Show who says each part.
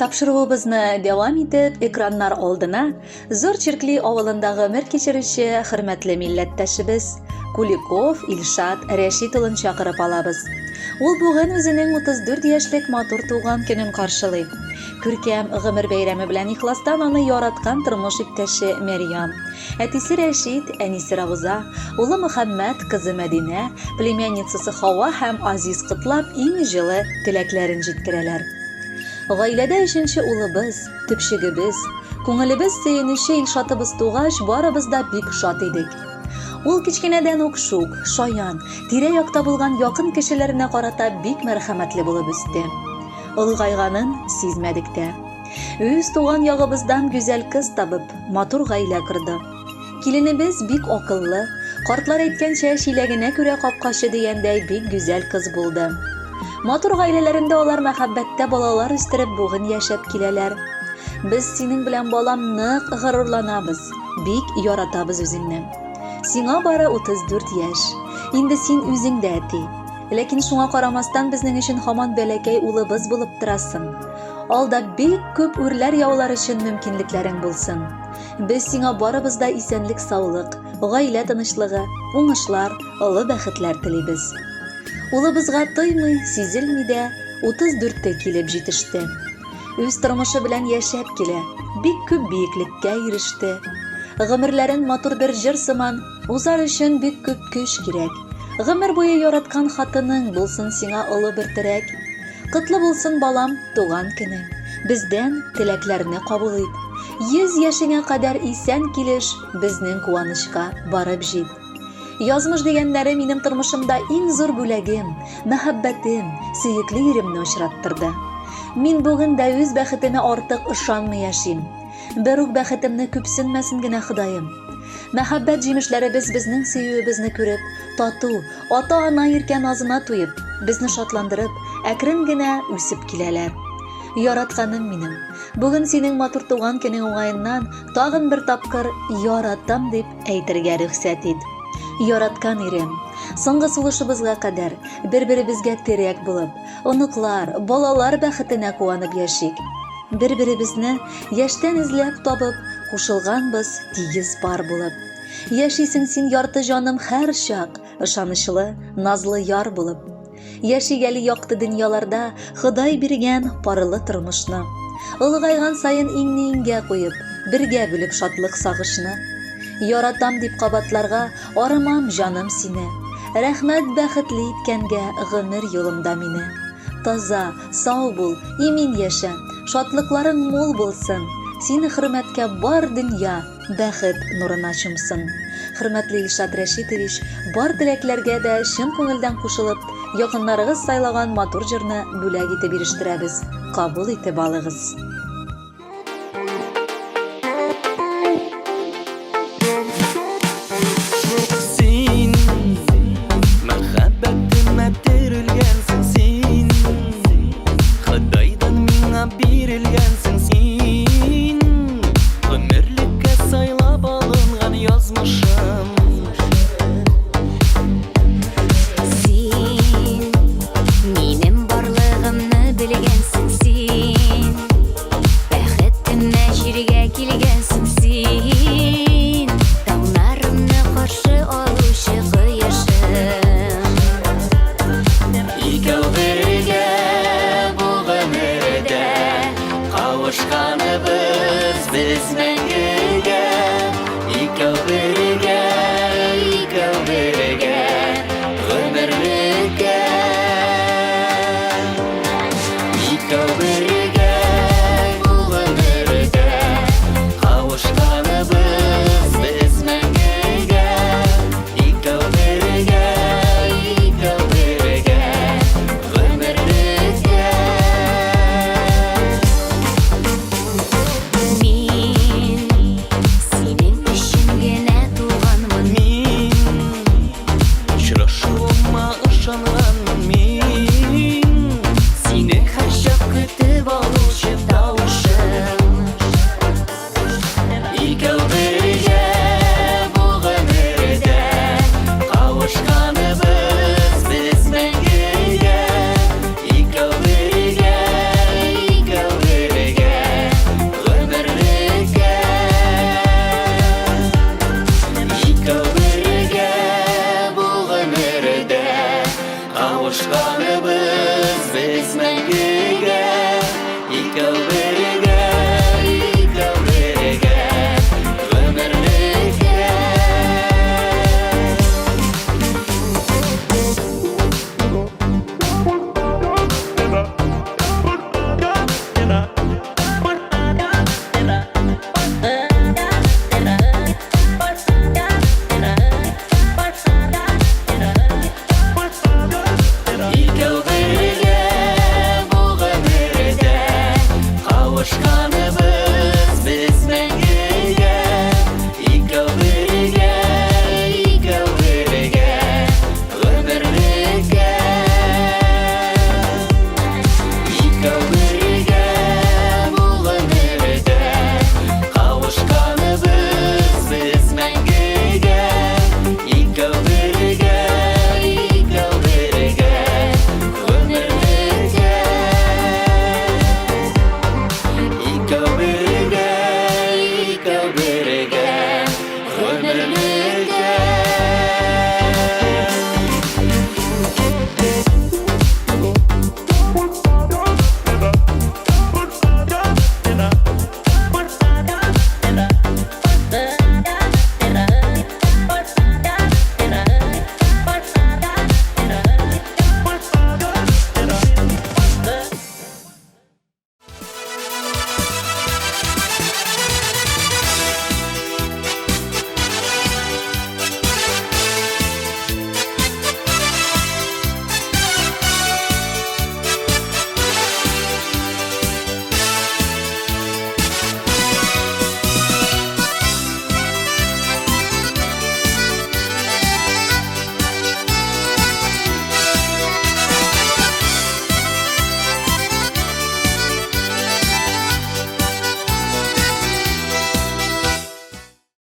Speaker 1: Тапшыруыбызны дәвам итеп, экраннар алдына Зур Чиркли авылында гомер кичерүче хөрмәтле милләттәшебез Куликов Илшат Рәшит улын чакырып алабыз. Ул бүген үзенең 34 яшьлек матур туган көнен каршылый. Күркәм гомер бәйрәме белән ихластан аны яраткан тормыш иптәше Мәрьям, әтисе Рәшит, әнисе Рауза, улы Мөхәммәт, кызы Мәдинә, племянницасы Хава һәм Азиз котлап иң җылы теләкләрен җиткерәләр. Гаиләдә өченче улыбыз, төпчегебез, күңелебез сөенүче Илшатыбыз тугач, барыбыз да бик шат идек. Ул кечкенәдән үк шук, шаян, тирә-якта булган якын кешеләренә карата бик мәрхәмәтле булып үсте. Олыгайганын сизмәдек тә. Үз туган ягыбыздан гүзәл кыз табып, матур гаилә корды. Киленебез бик акыллы, картлар әйткәнчә, чиләгенә күрә капкачы дигәндәй бик гүзәл кыз булды. Матур гаиләләрендә алар мәхәббәттә балалар үстереп бүген яшәп киләләр. Без синең белән, балам, нык горурланабыз, бик яратабыз үзеңне. Сиңа бары 34 яшь. Инде син үзең дә әти. Ләкин шуңа карамастан безнең өчен һаман бәләкәй улыбыз булып торасың. Алда бик күп үрләр яулар өчен мөмкинлекләрең булсын. Без сиңа барыбыз да исәнлек-саулык, гаилә тынычлыгы, уңышлар, олы бәхетләр телибез. Улыбызга тоймый, сизелми дә 34-те килеп җитеште. Үз тормышы белән яшәп килә, бик күп биеклеккә иреште. Гомерләрен матур бер җыр сыман узар өчен бик күп көч кирәк. Гомер буе яраткан хатының булсын сиңа олы бер терәк. Котлы булсын, балам, туган көнең. Бездән теләкләрне кабул ит. 100 яшеңә кадәр исән килеш безнең куанычка барып җит. Язмыш дигәннәре минем тормышымда иң зур бүләгем, мәхәббәтем, сөекле иремне очраттырды. Мин бүген дә үз бәхетемә артык ышанмый яшим. Бер үк бәхетемне күпсенмәсен генә Ходаем. Мәхәббәт җимешләребез безнең сөюебезне күреп, тату, ата-ана иркә назына туеп, безне шатландырып, әкрен генә үсеп киләләр. Яратканым минем, бүген синең матур туган көнең уңаеннан тагын бер тапкыр яратам дип әйтергә рөхсәт ит. Яраткан ирем, соңгы сулышыбызга кадәр бер-беребезгә терәк булып, оныклар, балалар бәхетенә куанып яшик. Бер-беребезне яшьтән эзләп табып, кушылганбыз тигез пар булып. Яшисең син ярты җаным һәрчак, ышанычлы, назлы яр булып. Яшик әле якты дөньяларда Ходай биргән парлы тормышны. Олыгайган саен иңне иңгә куеп, бергә бүлеп шатлык сагышны. Яратам дип кабатларга арымам җаным сине. Рәхмәт бәхетле иткәнгә гомер юлымда мине. Таза, сау бул, имин яшә, шатлыкларың мул булсын. Сине хөрмәткә бар дөнья бәхет нурына чумсын. Хөрмәтле Илшат Рәшитович, бар теләкләргә дә чын күңелдән кушылып, якыннарыгыз сайлаган матур җырны бүләк итеп ирештерәбез. Кабул итеп алыгыз.
Speaker 2: Син мәхәббәтемә терелгәнсең син Ходайдан миңа бирелгәнсең син Гомерлеккә сайлап алынган язмышым
Speaker 3: Син минем барлыгымны белгәнсең син Бәхетемә җиргә килгәнсең син Таңнарымны каршы алучы кояшым.
Speaker 2: Кавышканыбыз без мәңге.